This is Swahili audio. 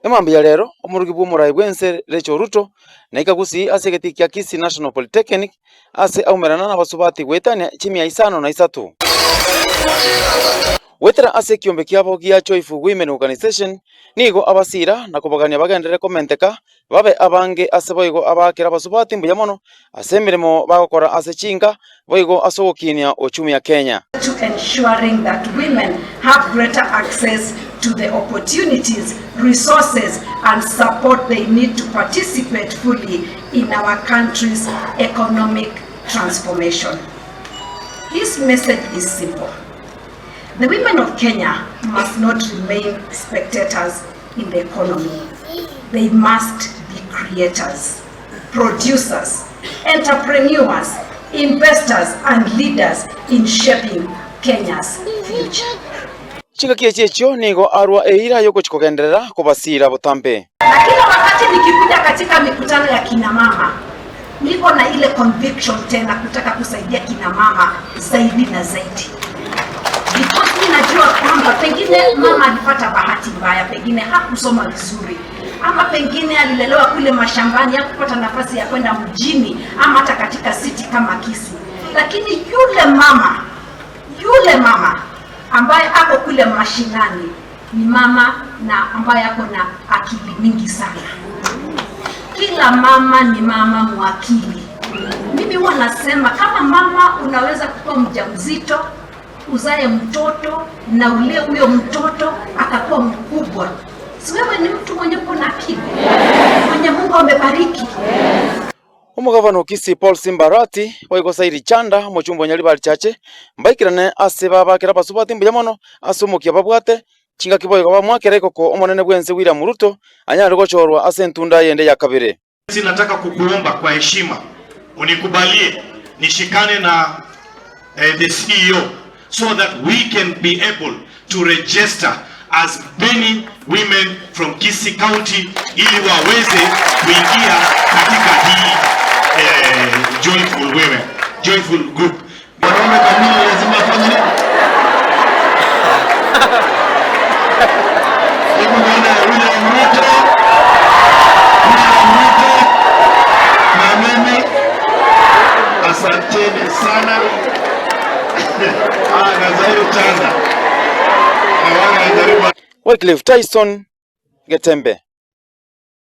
Emambia rero, omorugi bw'omorai bw'ense Rachel Ruto naika Gusii ase egetii kia Kisii National Polytechnic ase aumerana nabasubati goetania chimia isano na isato. Goetera ase ekiombe kiabo gia Joyful Women Organisation nigo abasira na kobagania bagenderere komenteka babe abange ase boigo abaakere abasubati mbuya mono ase emeremo bagokora ase chinka boigo ase ogokinia uchumi ya Kenya. To ensuring that women have greater access to the opportunities, resources, and support they need to participate fully in our country's economic transformation. His message is simple. The women of Kenya must not remain spectators in the economy. They must be creators, producers, entrepreneurs, investors, and leaders in shaping Kenya's future. Chingaki echi echio nigo arwa eira y'ogochia kogenderera kobasira botambe. Na kila wakati nikikuja katika mikutano ya kina mama, niko na ile conviction tena kutaka kusaidia kina mama zaidi na zaidi, because mi najua kwamba pengine mama alipata bahati mbaya, pengine hakusoma vizuri, ama pengine alilelewa kule mashambani, hakupata nafasi ya kwenda mjini ama hata katika city kama Kisii, lakini yule mama ambaye ako kule mashinani ni mama na ambaye ako na akili mingi sana. Kila mama ni mama mwakili. Mimi huwa nasema kama mama unaweza kuwa mjamzito, uzae mtoto na ulee huyo mtoto akakuwa mkubwa, si wewe ni mtu mwenye uko na akili, mwenye Mungu amebariki. Omogavana o Kisii Paul Simba Arati boigo Sairi Chanda omochumba o Nyaribari Chache mbaikerane ase babakera abasubati mbuya mono ase omokia babwate chingaki boigo bamwakera ekoko omonene bwense William Ruto anyare gochorwa ase entunda yende ya kabere. Nataka kukuomba kwa heshima unikubalie nishikane na the CEO so that we can be able to register as many women from Kisii County ili waweze kuingia katika hii Joyful Women, Joyful Group. Mwanaume kamili lazima afanye nini? Hebu nione William Ruto, William Ruto na mimi. Asanteni sana. Ah, na Zairi Chanda. Na wale wanajaribu Wycliffe Tyson, Getembe.